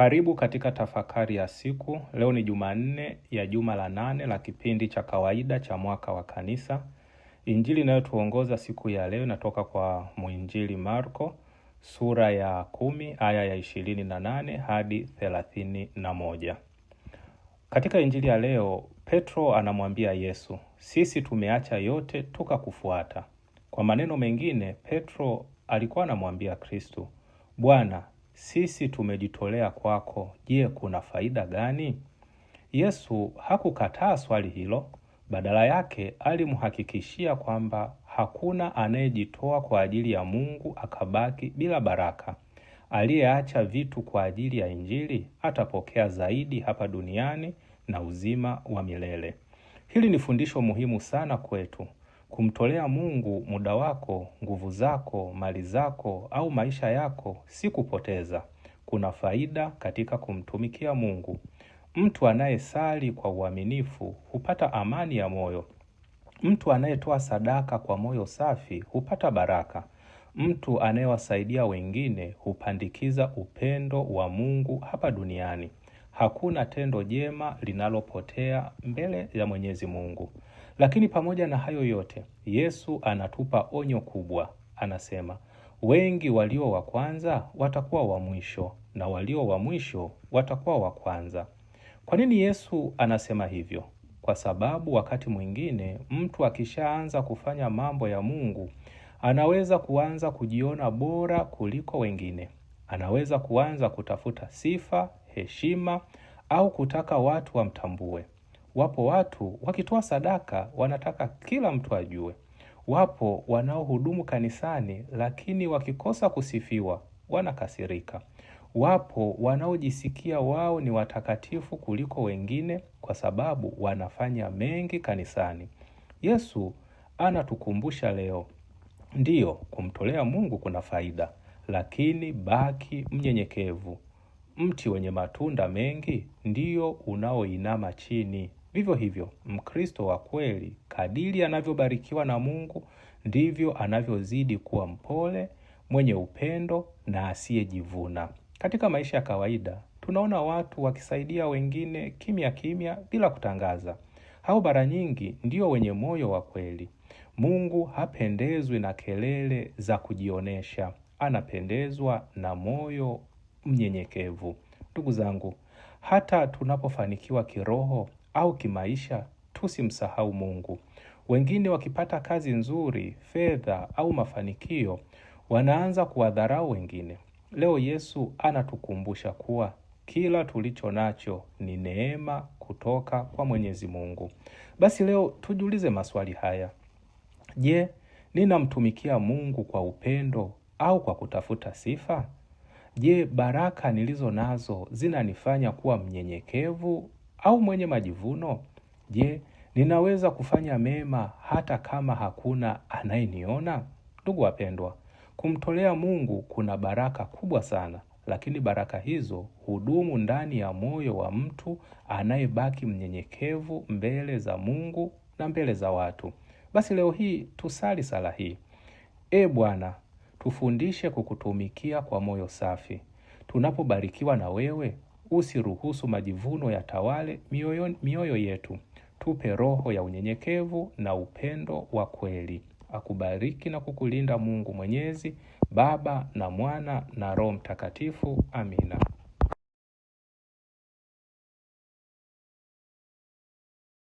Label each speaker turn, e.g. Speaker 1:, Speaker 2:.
Speaker 1: Karibu katika tafakari ya siku. Leo ni Jumanne ya juma la nane la kipindi cha kawaida cha mwaka wa Kanisa. Injili inayotuongoza siku ya leo inatoka kwa mwinjili Marko sura ya 10 aya ya 28 hadi 31. Katika injili ya leo, Petro anamwambia Yesu, sisi tumeacha yote tukakufuata. Kwa maneno mengine, Petro alikuwa anamwambia Kristo, Bwana, sisi tumejitolea kwako, je, kuna faida gani? Yesu hakukataa swali hilo, badala yake alimhakikishia kwamba hakuna anayejitoa kwa ajili ya Mungu akabaki bila baraka. Aliyeacha vitu kwa ajili ya Injili atapokea zaidi hapa duniani na uzima wa milele. Hili ni fundisho muhimu sana kwetu. Kumtolea Mungu muda wako, nguvu zako, mali zako au maisha yako si kupoteza. Kuna faida katika kumtumikia Mungu. Mtu anayesali kwa uaminifu hupata amani ya moyo. Mtu anayetoa sadaka kwa moyo safi hupata baraka. Mtu anayewasaidia wengine hupandikiza upendo wa Mungu hapa duniani. Hakuna tendo jema linalopotea mbele ya Mwenyezi Mungu. Lakini pamoja na hayo yote, Yesu anatupa onyo kubwa. Anasema, wengi walio wa kwanza watakuwa wa mwisho na walio wa mwisho watakuwa wa kwanza. Kwa nini Yesu anasema hivyo? Kwa sababu wakati mwingine mtu akishaanza kufanya mambo ya Mungu anaweza kuanza kujiona bora kuliko wengine. Anaweza kuanza kutafuta sifa, heshima au kutaka watu wamtambue. Wapo watu wakitoa sadaka wanataka kila mtu ajue. Wapo wanaohudumu kanisani lakini wakikosa kusifiwa wanakasirika. Wapo wanaojisikia wao ni watakatifu kuliko wengine kwa sababu wanafanya mengi kanisani. Yesu anatukumbusha leo, ndiyo, kumtolea Mungu kuna faida, lakini baki mnyenyekevu. Mti wenye matunda mengi ndiyo unaoinama chini. Vivyo hivyo, Mkristo wa kweli kadiri anavyobarikiwa na Mungu ndivyo anavyozidi kuwa mpole, mwenye upendo na asiyejivuna. Katika maisha ya kawaida, tunaona watu wakisaidia wengine kimya kimya bila kutangaza. Hao mara nyingi ndio wenye moyo wa kweli. Mungu hapendezwi na kelele za kujionesha, anapendezwa na moyo mnyenyekevu. Ndugu zangu, hata tunapofanikiwa kiroho au kimaisha, tusimsahau Mungu. Wengine wakipata kazi nzuri, fedha au mafanikio, wanaanza kuwadharau wengine. Leo Yesu anatukumbusha kuwa kila tulicho nacho ni neema kutoka kwa Mwenyezi Mungu. Basi leo tujiulize maswali haya. Je, ninamtumikia Mungu kwa upendo au kwa kutafuta sifa? Je, baraka nilizo nazo zinanifanya kuwa mnyenyekevu au mwenye majivuno? Je, ninaweza kufanya mema hata kama hakuna anayeniona? Ndugu wapendwa, kumtolea Mungu kuna baraka kubwa sana, lakini baraka hizo hudumu ndani ya moyo wa mtu anayebaki mnyenyekevu mbele za Mungu na mbele za watu. Basi leo hii tusali sala hii. E Bwana, tufundishe kukutumikia kwa moyo safi. Tunapobarikiwa na wewe, usiruhusu majivuno yatawale mioyo yetu. Tupe roho ya unyenyekevu na upendo wa kweli. Akubariki na kukulinda Mungu Mwenyezi, Baba na Mwana na Roho Mtakatifu. Amina.